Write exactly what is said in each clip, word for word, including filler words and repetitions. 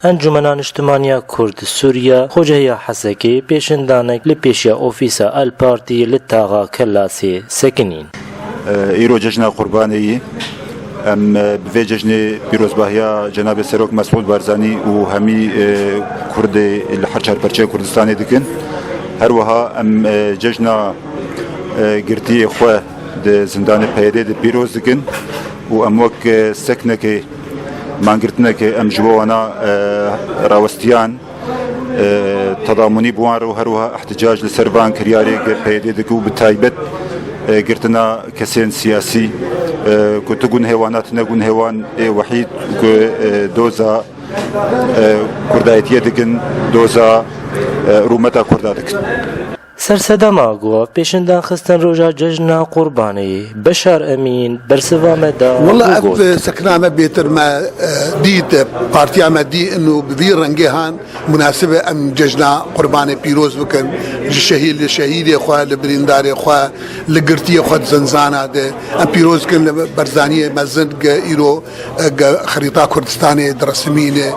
Encûmena Niştimaniya Kurd Sûriya Xocehiya Hesekê pêşindanek li pêşiya ofîsa El Partî li taxa Kelasê sekinîn. Îro cejna Qurbanê yî. Em bi vê cejnê pîrozbahiya Cenabê Serok Mesûd Barzanî û hemî Kurdê li her çar perçeyê Kurdistanê dikin. Her wiha em cejna girtiyê xwe di zindanê P Y D'ê de pîroz dikin û em wek seknekê, mangirtinekê em ji bo wana rawestiyan, tedamûnî bi wan re û her wiha ihticac li ser van kiryarê P Y D'ê dikin û bi taybet girtina kesên siyasî, ku tu gunehê wana tune, gunehê wan ê wehîd ku doza kurdayetiyê dikin, doza rûmeta kurda dikin. Sersedema ku ev pêşindan xistin roja cejna Qurbanê, Beşar Emîn bersiva me da Wela û ev got, sekna me bêtir me dît, partiya me dî û bi vî rengê han munasib e em cejna Qurbanê pîroz bikin. Ji şehîd, li şehîdê xwe, li birîndarê xwe, li girtiyê xwe di zinzana de em pîroz dikin, li Barzaniyê mezin ge îro ge xerîta Kurdistanê diresimîne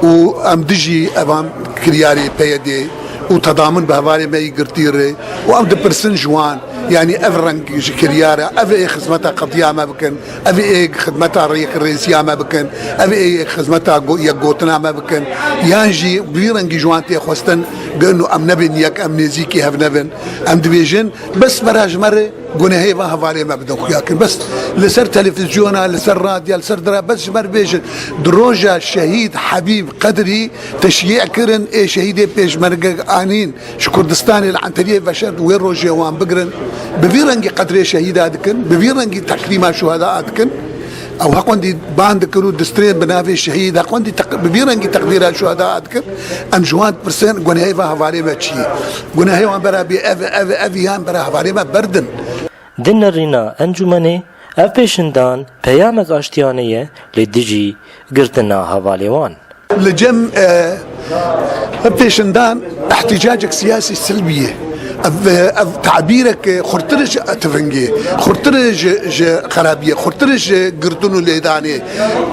û em dijî evan kiryarê P Y D'ê û tedamin bi hevalê me yî girtî re û em dipirsin ji wan, yanî ev reng ji kiryara, ev ê xizmeta qediya me bikin, ev ê xizmeta rêkrêziya me bikin, ev ê xizmeta go-, yekgotina me bikin, yan jî bi vî rengî ji wan tê xwestin, gin û em nebin yek, em nêzîkî hev nebin. Em dibêjin, bes me re ji me re gunehê van hevalê me bidin xuya kirin. Bes li ser televîzyona, li ser radya, li ser dira, bes ji me re bêjin. Di roja şehîd Hebîb Qedrî teşyî kirin, ê şehîdê pêşmerge anîn ji Kurdistanê li Enteriyê veşert wê rojê wan bigirin. Bi vî rengî qedrê şehîda dikin, bi vî rengî tekrîma şuheda dikin. Ew heqwendî ban dikin û distrên bi navê şehîd, heqwendî teq-, bi vî rengî teqdîra şuheda dikin. Em ji wan dipirsin, gunehê van hevalê me çi ye? Gunehê wan bera bê ev, ev, ev yan bera hevalê me berdin. Di nerîna encûmenê, ev pêşindan peyamek aştiyanê ye li dijî girtina hevalê wan. Li cem, e, ev pêşindan ihticacek siyasî silmî ye. Ev, ev tabîrek xurtir ji tivingê, xurtir ji, ji xerabiyê, xurtir ji girtin û lêdanê.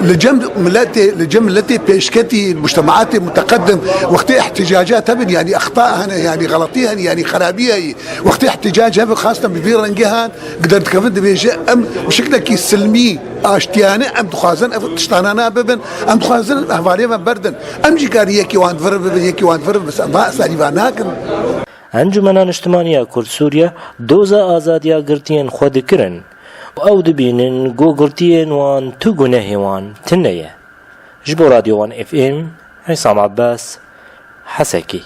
Li cem miletê, li cem miletê pêşketî, mujtemaatê muteqedim, wextê ihticaca tebin, yanî exta hene, yanî xeletî hene, yanî xerabî heye. Wextê ihticac hebe, xastan bi vî rengê han, derdikevin dibêje, em bi şiklekî silmî, aştiyane em dixwazin ev tiştana nabibin, em dixwazin hevalê me berdin. Em jî karî yekî wan vir bibin, yekî wan vir bibin, va esarî va nakin. Encûmena Niştimaniya Kurd Sûriye doza azadiya girtiyên xwe dikirin û ew dibînin ku girtiyên wan tu gunehê wan tune ye. Ji bo Radyo Wan F M, Îsam Abbas, Hesekî.